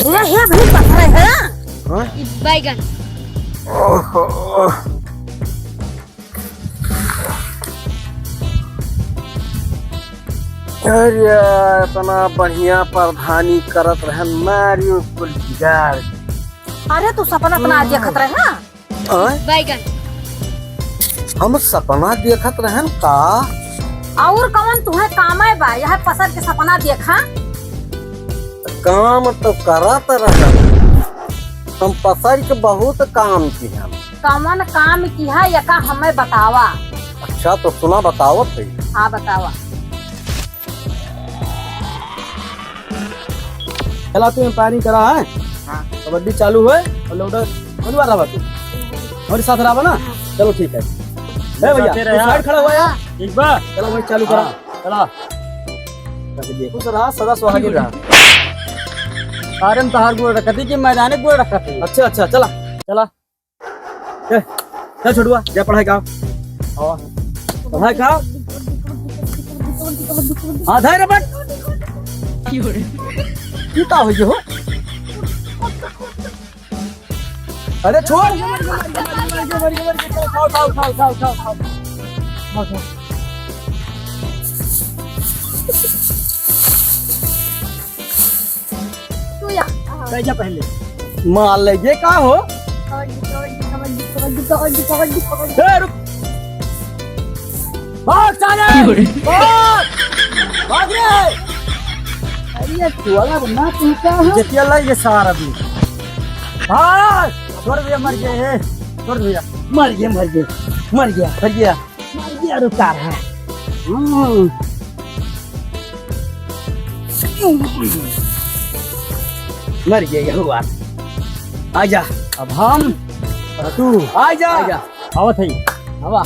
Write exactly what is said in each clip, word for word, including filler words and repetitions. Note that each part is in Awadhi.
ये, ये भाई पकड़े है। हाँ? बैगन। ओहो। अरे, इतना बढ़िया प्रधानी करत रहन, मारियो कुल बिगाड़। अरे, तू सपना अपना हम्म। देखत रहे ना? आय? बैगन। हम सपना देखत रहन का? और कौन तुहे काम है बा, यह पसर के सपना देखा? काम तो करत रहन, हम पसर के बहुत काम किहन। कौन काम किहा, यका हमें बतावा। अच्छा, तो सुना, बतावत है। हाँ, बतावा। चला, तू अंपायरिंग करा है। हाँ। कबड्डी चालू है और लौटा, कौन बार रहा तू? हमारे साथ रहा ना? हाँ। चलो, ठीक है। ए भैया, साथे तू रहा। साइड खड़ा हुआ यार। ठीक बा। चलो, वही चालू करा। हाँ। चला। खुश रहा, सदा सुहागिन रहा। सारे में तहार गोड़ रखती कि मैदाने गोड़ रखती? अच्छा, अच्छा, चला। चला। ए, चल छोटुआ, जा पढ़ाई का। हाँ। पढ़ाई का। हाँ, धर रबट। तू का हो गयो हो? अरे छोड़। खाओ, खाओ, खाओ। तू या। बैठ जा पहले। मार ले, ये का हो? कबड्डी, कबड्डी, कबड्डी, कबड्डी, कबड्डी, कबड्डी, कबड्डी। ए, रुक। भाग साले! भाग! भाग रे! अरे, ये टोला बना तू का है? जतिया लाई ये सार अभी। भाग! छोड़ भैया, मर गए हैं। छोड़ भैया। मर गया, मर गया। मर गया, मर गया। मर गया, रुका रहा। हम्म। मर गया, यह हुआ। आजा, अब हम, तू, आजा। आजा। आवत है। आवा।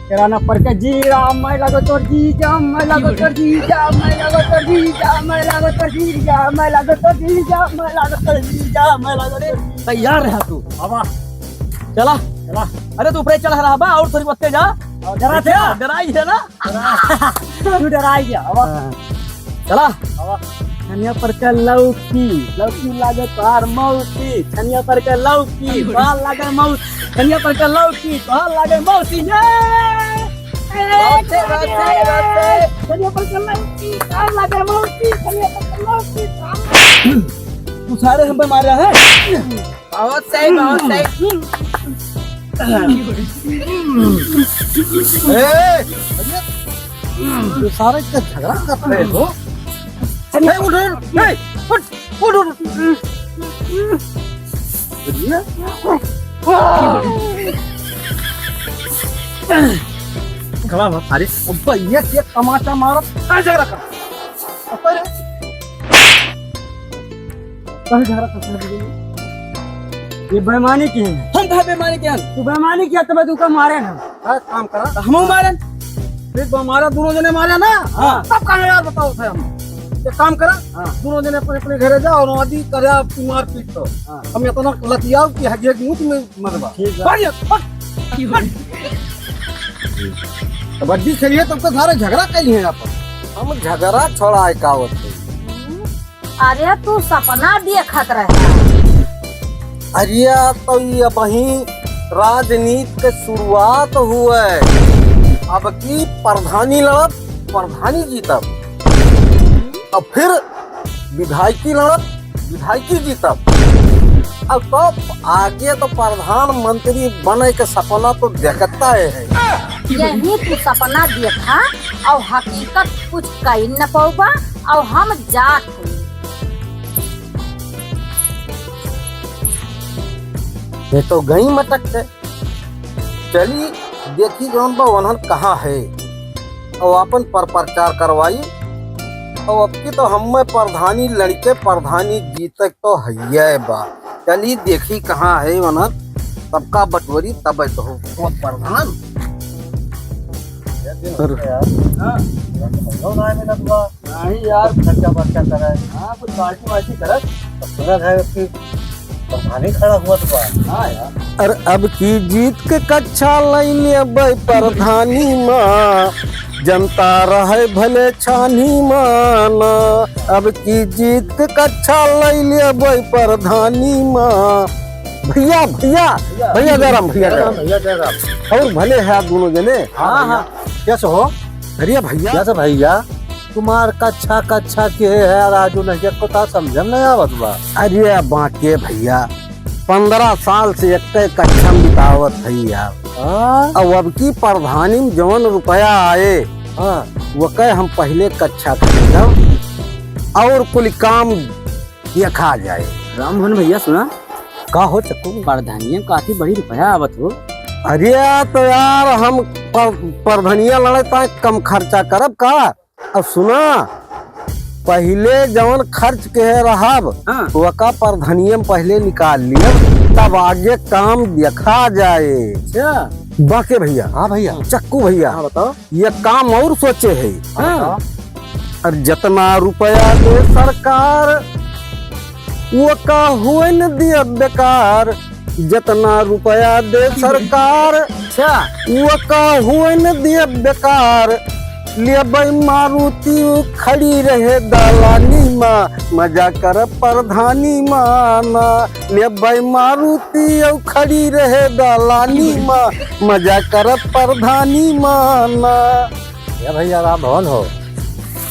तेरा ना पर के जीरा, मैं लागो तोर जीजा, मैं लागो तोर जीजा, मैं लागो तोर जीजा, मैं लागो तोर जीजा, मैं लागो तोर जीजा, मैं लागो तोर जीजा, मैं लागो तोर। तैयार रहा तू। आवा। चला। चला। अरे तू ऊपरे चढ़ रहा बा और थोड़ी बत्ते जा। और डरा थे? डराई है ना? तू डराई गया, आवा। हाँ। चला। आवा। धनिया पर के लौकी, लौकी लागे तोहार मौसी, धनिया पर के लौकी, तोहार लागे मौसी, धनिया पर के लौकी, तोहार लागे मौसी, ये! बात से, बात से, बात से। धनिया पर के लौकी, तोहार लागे मौसी, धनिया पर के लौकी, तोहार। तू सारे हम पे मार रहा है? बहुत सही, बहुत सही। ए, अरे, तू सारे का झगड़ा कर रहे हो? ए, उठ, उठ, ए, उठ, उठ, उठ। खड़ा हो, सारे। अब ये क्या तमाचा मारत, का झगड़ा कर? अरे। काहे झगड़ा करते हैं? ये बेईमानी की है। हम काहे बेईमानी किया? तू बेईमानी किया तब तू का मारे ना। हाँ, काम करा। तो हमहू मारे। फिर बा-, मारा, दोनों जने मारे ना? हाँ। तब काहे यार बताओ थे हम। एक काम करा, हाँ। दोनों जने अपने, अपने घरे जाओ और आदि करे आप मारपीट तो। हाँ। हम इतना लतियाओ कि हगे मुंह में मरबा। ठीक है। बढ़िया, हट, हट। कबड्डी खेलिए तब तो सारे झगड़ा करी हैं आप। हम झगड़ा छोड़ाए का होते। अरे, तू सपना देखत रहे। अरे, तो ये अबहीं राजनीति के शुरुआत हुए। अब की प्रधानी लड़ब, प्रधानी जीतब। अब फिर विधायकी लड़ब, विधायकी जीतब। अब तो आगे तो प्रधानमंत्री बने के सपना तो देखता है। यही तू सपना देखा और हकीकत कुछ कही न पौबा। और हम जात हई। ये तो गई मटक के। चली देखी जौन बा वनहन कहाँ है और आपन पर प्रचार करवाई। और अब की तो हमें प्रधानी लड़के प्रधानी जीते तो हइये बा। चली देखी कहाँ है वनहन, सबका बटोरी तब तो हो, हो प्रधान। सर। हाँ। नहीं यार, खर्चा बर्चा करे। हाँ, कुछ पार्टी वार्टी करे। तो सुना था कि प्रधानी खड़ा हुआ तो बा। हाँ यार। अरे अब की जीत के कच्छा लइने अबै प्रधानी माँ, जनता रहे भले छानी मा ना, अब की जीत के कच्छा लइ लेबै प्रधानी मा। भइया, भइया, भइया, जय राम, भइया, जय राम। भइया, जय राम। और भले है दोनों जने? हाँ, हाँ। कैसे हो? अरे भइया। कैसे भइया? तुम्हार कच्छा, कच्छा के है, राजू नहीं, को ता समझ में नहीं आवत बा। अरे बाके भइया, पन्द्रह साल से एक कच्छा में बितावत है यार। हाँ? अब, अब की प्रधानी में जवन रुपया आए, हाँ। वो कहे हम पहले कच्छा खरीदब और कुल काम देखा जाए। राममोहन भइया सुना। का हो चक्कू? प्रधानिया में काफी बड़ी रुपया आवत हो। अरे तो यार हम पर-, प्रधानिया लड़े ता कम खर्चा करब का? अब सुना, पहिले जवन खर्च के रहब, हाँ। वका प्रधानिया में पहिले निकाल लियब, तब आगे काम देखा जाए। अच्छा। बाके भइया। हाँ भइया। चक्कू भइया। हाँ, बताओ। ये काम और सोचे है। हाँ। बताओ। और जितना रुपया दे सरकार, वो का हुए न दिया बेकार। जितना रुपया दे सरकार, अच्छा। वो का हुए न दिया बेकार। लेबै मारुति उ खड़ी रहे दलानी मा, मजा कर प्रधानी मा ना। लेबै मारुति उ खड़ी रहे दलानी मा, मजा कर प्रधानी मा ना। ए भइया राम भवन हो।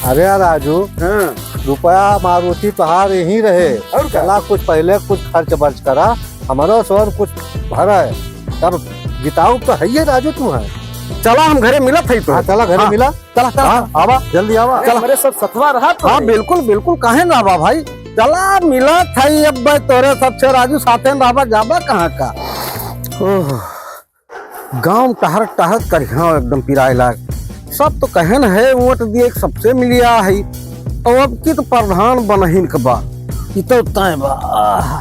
अरे यार राजू, हाँ। रुपया मारुति तोहार यहीं रहे। और का? चला कुछ पहिले कुछ खर्च बर्च करा, हमरो सोन कुछ भरे। तब जिताऊ तो है ये राजू तू है। चला हम घरे मिलत है तो। हाँ, चला घरे हाँ। मिला। चला, चला। हाँ, आवा, जल्दी आवा। अरे, चला। हमरे सब सथवा रहा तो हाँ, है। बिल्कुल, बिल्कुल, काहे ना आवा भाई? चला, मिलत है अब तोरे सबसे राजू, साथे में रहबा, जाबा कहाँ का? ओह। गाँव टहरत टहरत करिहा एकदम पिराए लाग। सब तो कहन है वोट दिए के सबसे मिलिया है। और अब की तो प्रधान बनहीन के बा। ई तो तय बा। आह।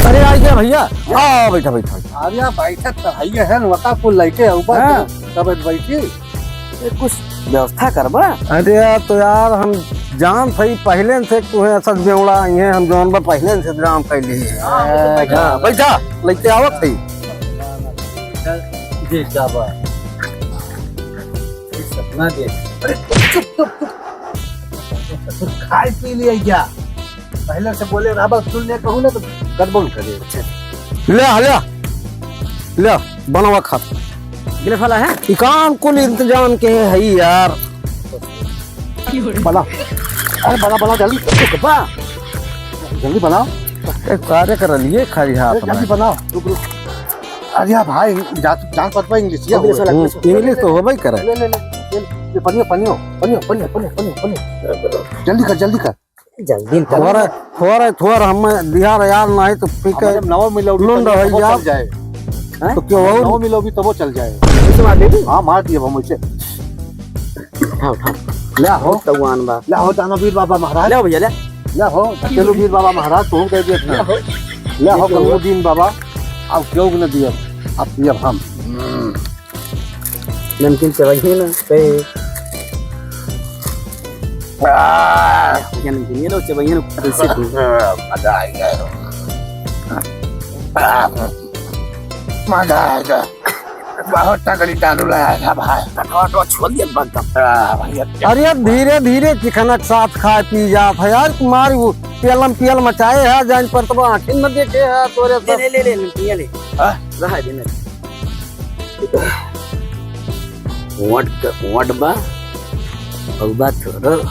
अरे आ गया भइया। आ बैठा, बैठा, बैठा। अरे बैठत तो है है न, वका कुल लइके ऊपर हाँ। तब बैठी। ये कुछ व्यवस्था करबा? अरे यार, तो यार हम जानत हई पहिले से तुहे ऐसा बेवड़ा आई है, हम जौन बा पहिले से जान कैली है। हाँ, बैठा। हाँ, बैठा, लइके आवत हई। जी, क्या बात। ये सपना देख। अरे, चुप, चुप, चुप। खाए पी लिए क्या? पहिले से बोले, अब सुन ले कहूँ ना तो गड़बड़ करे। ले, ले, ले, बनावा खा। गिलास वाला है? ई काम कुल इंतजाम के है यार। बना। अरे बना, बना जल्दी। बा। जल्दी बनाओ। ए, कार्य कर लिए खाली हाथ अरे जल्दी में। बनाओ। रुक, रुक। अरे यार भाई, जा-, जान पड़ता इंग्लिश, ये हो गया। हम्म, इंग्लिश तो होबे करे। ले, ले, ले, ले, ले, पनियो, पनियो, पनियो। जल्दी कर, जल्दी कर। जल्दी कर। थोड़ा, थोड़ा, थोड़ा हम दिया रे यार, नहीं तो पी के हमारे नवा मिलाओ भी लुंड तब हो वो जाओ। चल जाए। हैं? तो क्यों और? नवा मिलाओ भी तब वो चल जाए। ऐसे मार दे तू? हाँ, मार दिया हम उसे। उठा, उठा। ले हो। तवान बा। ले हो, दानवीर बाबा महाराज। ले हो भैया, ले। ले हो, चलो वीर बाबा महाराज, तुम कह दिया था। ले हो। ले हो, ले हो। कमरुद्दीन बाबा, अब क्यों न दिया, अब पियब हम। हम्म। नमकीन चबाइए ना, पे। आह। भैया, नमकीन ये लो, चबाइए ना, कैसे तू? मजा आ गया। आह, मजा आ गया। बहुत तगड़ी दारू लाया था भाई। कटवा, कटवा छोड़ दिया बंद कर। आह, भैया। अरे, धीरे, धीरे चिकनक साथ खाए पी जात है यार, तुम्हारी वो पियलम पियल मचाए है, जान पर तो आँखें न देखे है तोरे ले, सब। ले, ले, ले, ले, ले। हाँ? रहा दे ना। वोट क-, वोट बा, और बात छोड़ो।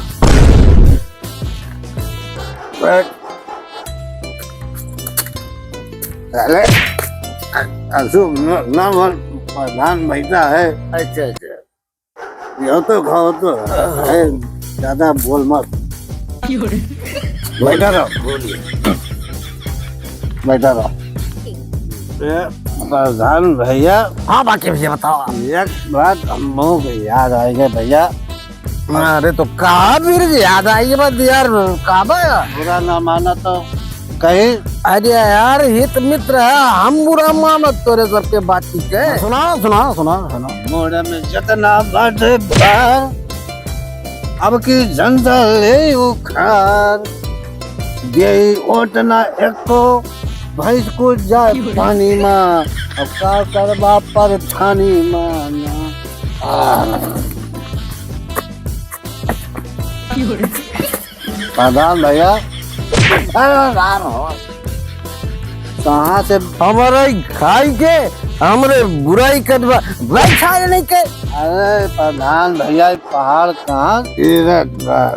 अरे, अ-, असु न, न मन प्रधान बैठा है। अच्छा, अच्छा। यह तो खाओ तो है, ज्यादा बोल मत। बैठा रहो। बैठा रहो। ए, प्रधान भैया। हाँ, बाकी भैया बताओ। एक बात हम लोगों को याद आएगा भैया। अरे तो का फिर याद आई बात यार, का बा? बुरा ना माना तो कहीं। अरे यार, हित मित्र है, हम बुरा मानत तोरे सबके बातचीत के। सुनाओ, सुनाओ, सुनाओ, सुनाओ। मोड़ा में जितना बाटे बा, अब की जनता ले उखाड़, देई ओट ना एको भैंस को जाए पानी मा, अब का करबा पर थानी मा ना। प्रधान भैया, अरे राम हो, कहाँ से? हमारा ही खाई के, हमरे बुराई करवा, वैसा नहीं के। अरे प्रधान भैया, ये पहाड़ कहाँ गिरत बा?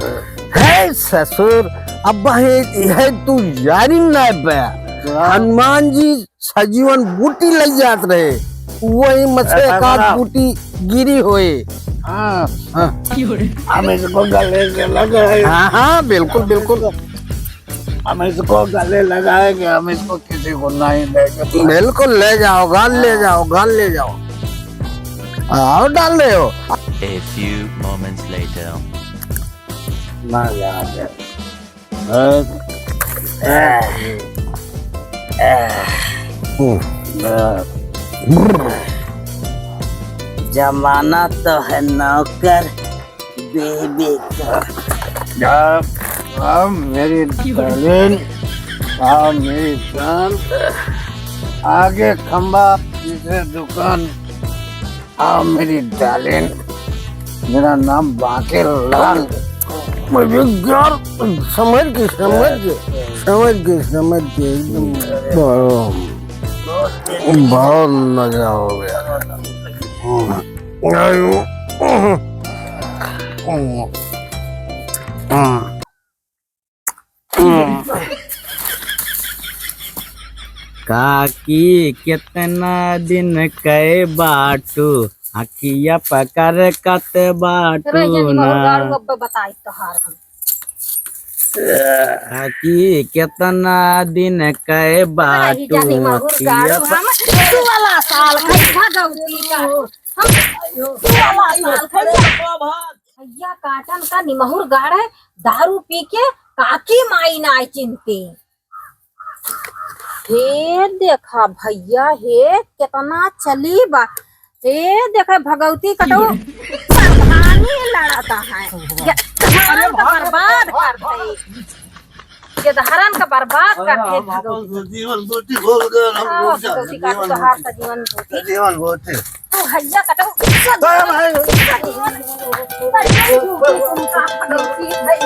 हे ससुर, अब हे, हे तू यारी ना बे। हाँ। हनुमान जी सजीवन बूटी लग जात रहे, वही मछे अच्छा, का बड़ा। बूटी गिरी होए। हाँ। हाँ। हम इसको गले से लगाए। हाँ, हाँ, बिल्कुल, बिल्कुल। हम इसको गले लगाएंगे, हम इसको किसी को नहीं देंगे। बिल्कुल, ले जाओ, घर ले जाओ, घर ले जाओ। आओ, डाल रहे हो। A few moments later. ना यार। हम्म। जमाना तो है नौकर बीबी का। आ, आ, मेरी darling, आ, मेरी जान, आगे खंबा, पीछे दुकान। हाँ, मेरी darling, मेरा नाम बांके लाल। मुझे यार समझ गए, समझ गए, समझ गए, समझ गए, एकदम बहुत, बहुत मजा हो गया। काकी, कितना दिन कै बाटू, अखिया पकड़ कत बाटू अरे, ये ना। निमहू गाड़ू अब बताई तोहार हम। काकी, कितना दिन कै अरे, ही बाटू, जानी महुर अखिया गाड़ू प- हम। तू वाला साल खई भगौती का। हम तू वाला साल खई। भैया काटन का निमहुर गाड़े, दारू पी के काकी माई नाय चिन्हती। हे देखा भैया, हे केतना चली बा। हे देखा भगौती कटो प्रधानी लड़ता है। ये धान का बर्बाद कर दे। ये धान का बर्बाद कर दे भगौती। जीवन बूटी बोल कर हम हाँ, लोग भगौती का जीवन तोहार बूटी। का जीवन बूटी। जीवन बूटी। तू भैया कटो। अरे भाई।